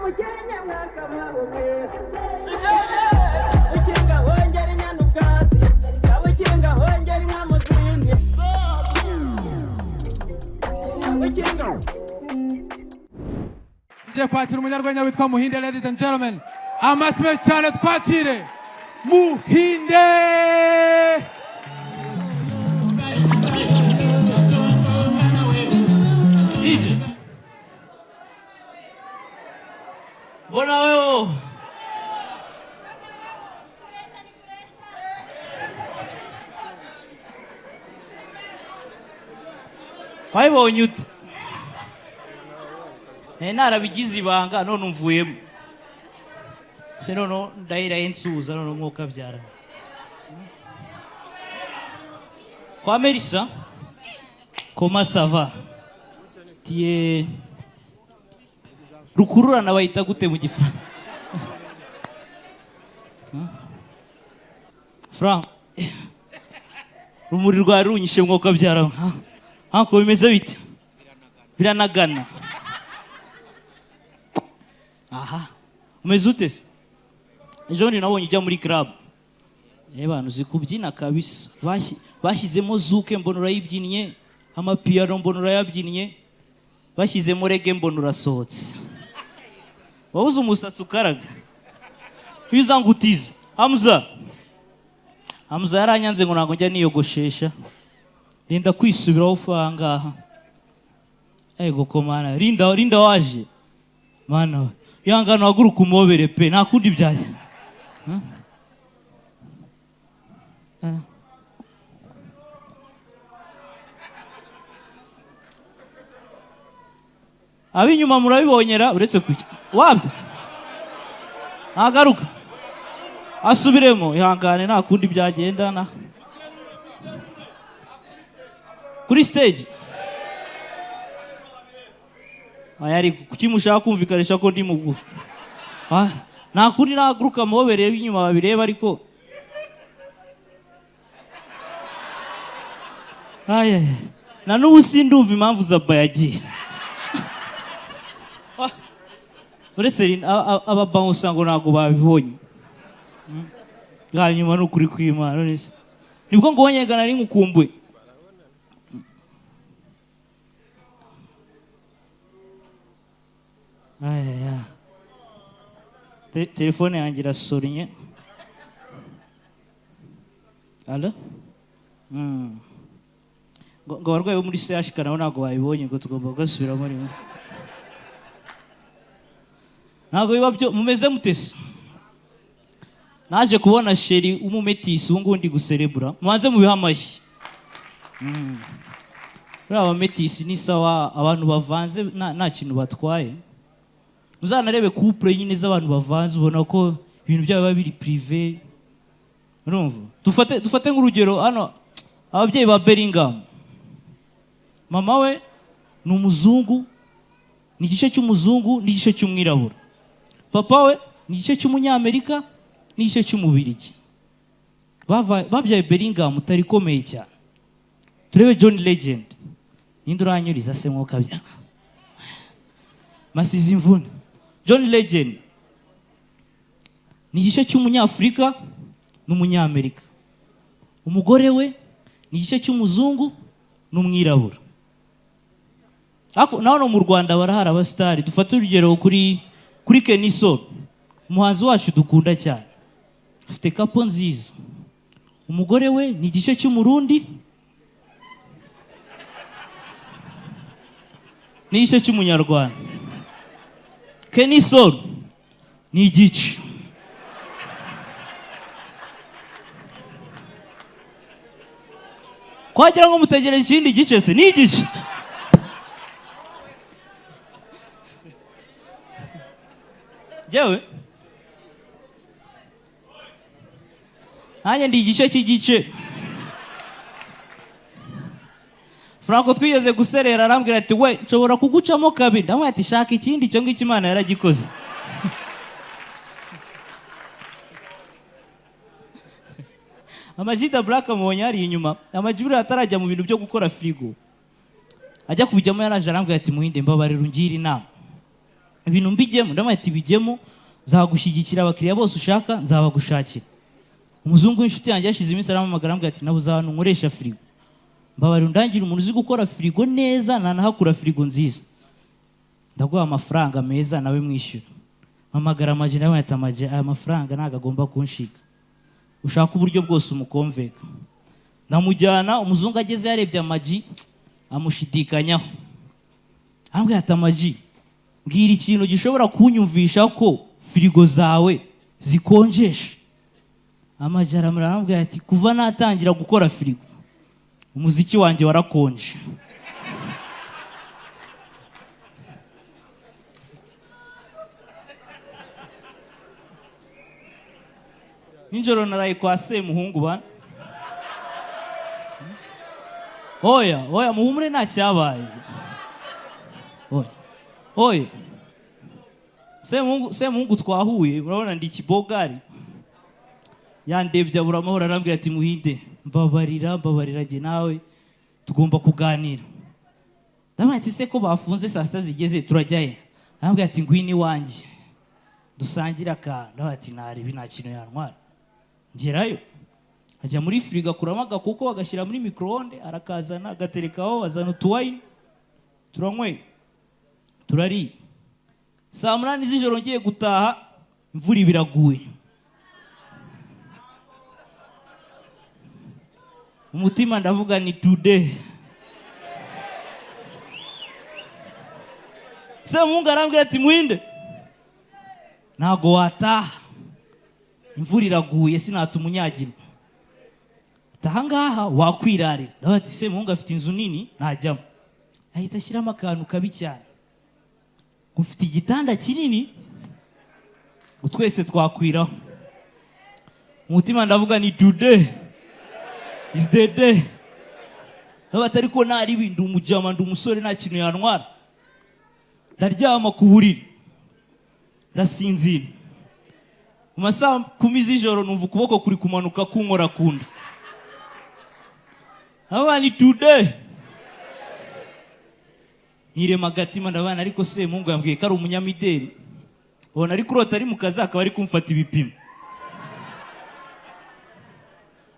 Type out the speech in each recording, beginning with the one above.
Umukenke mwakabaho mwe. Ukinga hongera inyana ubwatsi, ukinga hongera inka mu zindi, ukinga. Tugiye kwakira umunyarwenya witwa Muhinde. Ladies and gentlemen, amashyi menshi cyane, twakire Muhinde. DJ. Mbona wewe? Wabibonye ute? Nari narabigize ibanga, none umvuyemo. Se none ndahiraye nsuhuza none umwuka abyara. Kwa Melissa, comment ça va? Tiye rukururana bayita gute mu Gifaransa? Huh? Frank, rumuri rwari runyishe, mwuka byara. Hanko bimeze bite? Biranagana. Aha, umeze ute se? Ejo bundi nabonye ujya muri club. Bana, uzi kubyina kabisa. Bashyizemo zouk mbona urayibyinnye, amapiano mbona urayabyinnye, bashyizemo reggae mbona urasohotse. Wabuze umusatsi ukaraga iyo uza ngo utize. Hamza, Hamza yaranyanze ngo ntabwo njya niyogoshesha, ndenda kwisubiraho ufu aha ngaha. Ego komana, Rinda, Rinda waje mana we, ihangane uhaguruke umobere pe, nta kundi byajya. Huh? Eh. Ab'inyuma murabibonyera, uretse kujya wapi ntagaruka asubiremo. Ihangane, nta kundi byagenda na kuri stage. Aya, ariko kuki mushaka kumvikanisha ko ndi mugufi? Ah, nta kundi, nahaguruka muhobereye inyuma babireba, ariko ay, ay, na n'ubu sindumva impamvu Zaba yagiye. Ah, uretse aba bouncer ngo ntabwo babibonye. Bwa nyuma ni ukuri kw'Imana. None se nibwo ngo wonyega nari nkukumbuye. Ay, ay, ay. Telefone yanjye irasonnye. Allo? Ngo abarwayi bo muri CHK nabo ntabwo babibonye, ngo tugomba kugasubiramo rimwe. Ntabwo biba byo. Mumeze mutese? Naje kubona chérie w'umumetisi, ubu ngubu ndi guserebura. Mubanze mubihe amashyi. Buriya abametisi ni sawa, abantu bavanze nta kintu batwaye. Muzanarebe couple nyine z'abantu bavanze, ubona ko ibintu byabo biba biri privé, urumva? Dufate nk'urugero hano ababyeyi ba Bellingham. Mama we ni umuzungu, ni igice cy'umuzungu n'igice cy'umwirabura. Papa we ni igice cy'umunyamerika n'igice cy'umubirigi. Babyaye Bellingham utari ikomeye cyane. Turebe John Legend. Ninde uranyuriza se? Mwuka bya masize imvune. John Legend ni igice cy'umunyafurika n'umunyamerika. Umugore we ni igice cy'umuzungu n'umwirabura. Ariko na hano mu Rwanda barahari abasitari. Dufate urugero kuri Kenny Sol, umuhanzi wacu dukunda cyane, afite couple nziza. Umugore we ni igice cy'umurundi n'igice cy'umunyarwanda. Kenny Sol ni igice. Twagira ngo mutegereje ikindi gice se? Ni igice. Njyewe nanjye ndi igice cy'igice. Franco twigeze guserera, arambwira ati: "We, nshobora kugucamo kabiri." Ndamubwira ati: "Shaka ikindi, icyo ngicyo Imana yaragikoze." Amag The Black amubonye hariya inyuma. Amag buriya atarajya mu bintu byo gukora firigo, ajya kubijyamo, yaraje arambwira ati: "Muhinde, mbabarira ungire inama." Ibintu mbijyemo? Ndamubwira ati bijyemo, nzagushyigikira, abakiriya bose ushaka nzabagushakira. Umuzungu w'inshuti yanjye yashize iminsi arampamagara, arambwira ati nabuze ahantu nkoresha firigo, mbabarira undangire umuntu uzi gukora firigo neza, nanahakura firigo nziza, ndaguha amafaranga meza nawe mwishyura. Mpamagara Amaji, nawe ati Amaji, aya mafaranga ntabwo agomba kunshika, ushaka uburyo bwose umukomveka. Ndamujyana, umuzungu ageze yarebye Amaji amushidikanyaho, arambwira ati Amaji, mbwira ikintu gishobora kunyumvisha ko firigo zawe zikonjesha. Amaji aramureba, arambwira ati kuva natangira gukora firigo umuziki wanjye warakonje. Nijoro naraye kwa Semuhungu bana. Oya oya, muhumure, nta cyabaye. Oya oya, Semuhungu, Semuhungu twahuye, urabona ndi ikibogari, yandebye abura amahoro, arambwira ati Muhinde, mbabarira, mbabarira, jye nawe tugomba kuganira. Ndamubwira ati se ko bafunze saa 6 zigeze turajyayo? Arambwira ati ngwino iwanjye dusangire akantu. Ndamubwira ati ntarebe, nta kintu yantwara. Ngerayo, ajya muri firigo akuramo agakoko agashyira muri micro-onde, arakazana agaterekaho, azana utuwayini, turanyweye, turariye. Saa 8 z'ijoro ngiye gutaha, imvura iba iraguye. Umutima ndavuga ni today. Semuhungu arambwira ati Muhinde, ntago wataha, imvura iraguye, sinatuma unyagirwa, taha ngaha wakwirarira. Ndavuga ati Semuhungu afite inzu nini ntajyamo. Ahita ashyiramo akantu kabi cyane, ngo mfite igitanda kinini ngo twese twakwiraho. Umutima ndavuga ni today is the day. Ndavuga ati ariko naribi, ndi umujama, ndi umusore, nta kintu yantwara. Ndaryama ku buriri ndasinzira. Mu masaha 10 z'ijoro numva ukuboko kuri kumanuka kunkora ku nda. Ndavuga ni today. Nirema agatima, ndabana ariko Semuhungu yambwiye ko ari umunyamideli, ubona ari kurota ari mu kazi akaba ari kumfata ibipimo.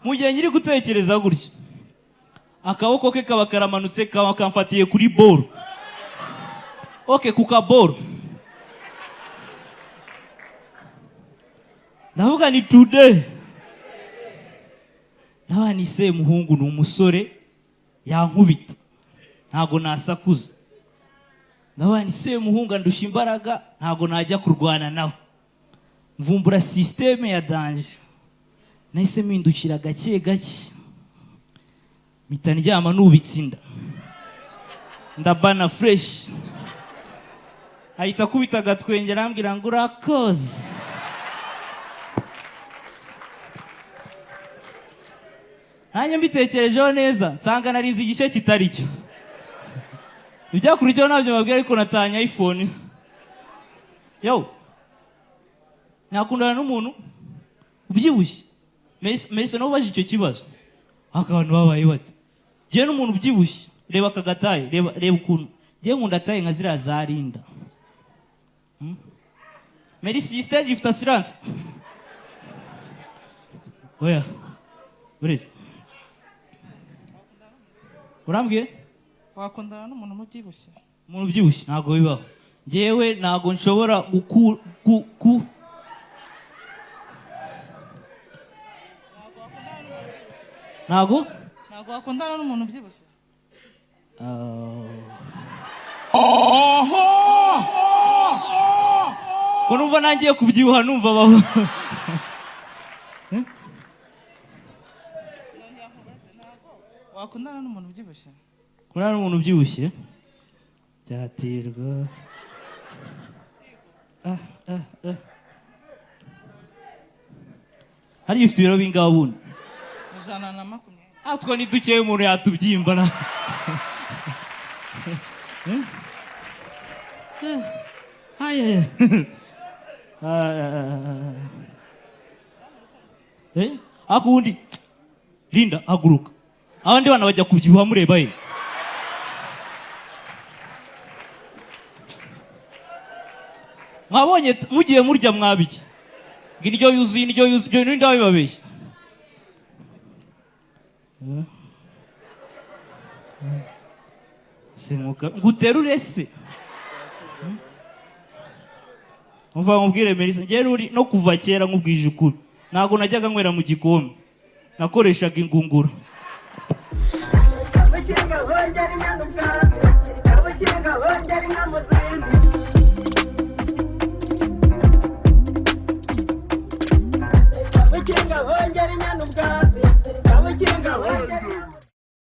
Mu gihe nyiri gutekereza gutyo, akaboko ke kaba karamanutse, kaba kamfatiye kuri boro, okay, ku kaboro. Ndavuga ni today. Ndabona ni Semuhungu ni umusore yankubita, ntago nasakuza. Ndabona ni Semuhungu andusha imbaraga, ntago najya kurwana nawe. Mvumbura système ya danger, nahise mpindukira gake gake, mpita ndyama nubitse inda, ndabana fresh. Ahita akubita agatwenge, arambwira ngo urakoze. Nanjye mbitekerejeho neza nsanga narinze igice kitari cyo. Ibyakurikiyeho ntabyo mbabwira, ariko natanye iPhone. Yo, nakundana n'umuntu ubyibushye? Melissa nawe ubaje icyo kibazo, ariko abantu babaye bate? Njyewe n'umuntu ubyibushye, reba aka gataye, reba, reba ukuntu njyewe nkunda taille nka ziriya za Linda. Melissa, iyi stage ifite assurance? Oya, uretse urambwiye. Wakundana n'umuntu ubyibushye? Umuntu ubyibushye ntabwo bibaho. Njyewe ntabwo nshobora guku ku ku ntabwo. Ntabwo wakundana n'umuntu ubyibushye? Ah. Ko numva nangiye kubyibuha, numva baho. Wakundana n'umuntu ubyibushye? Kurara n'umuntu ubyibushye byaterwa. Ah, ah, ah. Hariya ufite ibiro bingahe ubundi? 120. Atwo ni dukeya, umuntu yatubyimba na. Ay, ay, ay. Ah. Eh? Ariko ubundi Linda, haguruka, abandi bana bajya kubyibuha mureba ye. Mwabonye mugiye murya mwabiki ngo indyo yuzuye, indyo yuzuye, ibyo bintu ninde wabibabeshya? Eh? Eh. Simuka nguterure se? Umva nkubwire Melissa, njyewe uri no kuva kera, nkubwije ukuri, ntabwo najyaga nywera mu gikombe, nakoreshaga ingunguru. Abakinga bongera inyana ubwatsi, abakinga bongera inka mu zindi.